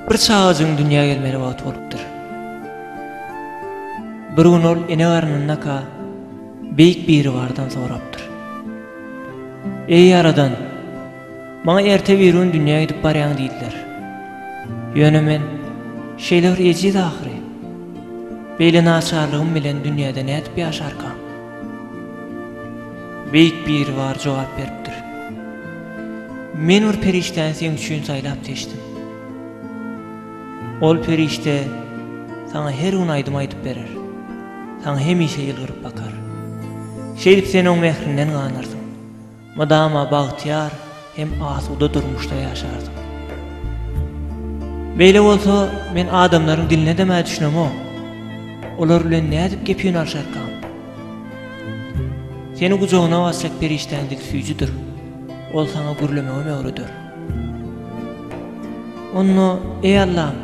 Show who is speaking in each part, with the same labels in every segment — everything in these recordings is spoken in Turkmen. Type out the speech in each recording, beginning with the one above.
Speaker 1: Bir çagajygyň dünýä gelmeli wagty bolupdyr. Bir gün ol ene garnyndaka Beýik Biribardan sorapdyr. Eý Ýaradan! Maňa erte-birigün dünýä gidip barýaň diýdiler. Ýöne men şeýle bir ejiz ahyry. Beýle naçarlygym bilen dünýäde nädip ýaşarkam? Beýik Biribar jogap beripdir. Men bir perişdäni seň üçin saýlap seçdim. Ol perişde saňa her gün aýdym aýdyp berer. Saňa hemişe ýylgyryp bakar. Şeýdip sen oň mährinden ganarsyň. Mydama bagtyýar hem asuda durmuşda ýaşarsyň. Beýle bolsa, men adamlaryň diline-de-mä düşünemok. Olar bilen nädip gep-üýn alşarkam? Seni gujagyna basjak perişdäň dili süýjüdir. Ol saňa gürlemegem öwreder. Onda, eý Allam,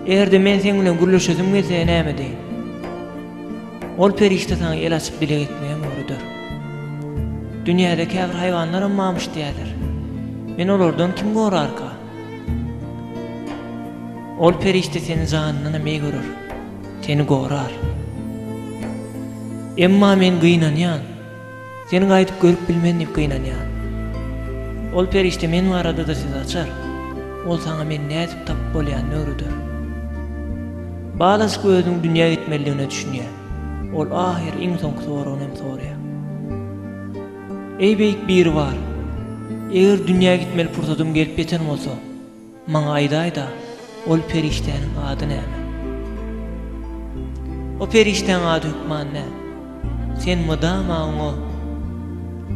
Speaker 1: eger-de men seň bilen gürleşesim gelse näme edeýin? Ol perişde saňa el açyp dileg etmegem öwreder. Dünýäde käbir haýwanlaram barmyş diýýärler. Meni olardan kim gorarka? Ol perişde seni janyndanam eý görer, seni gorar. Emma men gynanýan. Seni gaýdyp görüp bilmen diýip gynanýan. Ol perişde men barada-da söz açar. Ol saňa meni nädip tapyp bolýanyny öwreder. Balajyk özüniň dünýä gitmelidigine düşünýär. Ol ahyry iň soňky soragyny hem soraýar. Eý beýik Biribar! Eger dünýä gitmeli pursadym gelip ýeten bolsa, Maňa aýdaý-da, ol perişdäniň ady näme? O perişdäň ady hökman däl. Sen mydama oňa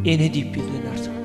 Speaker 1: Ene diýip ýüzlenersiň.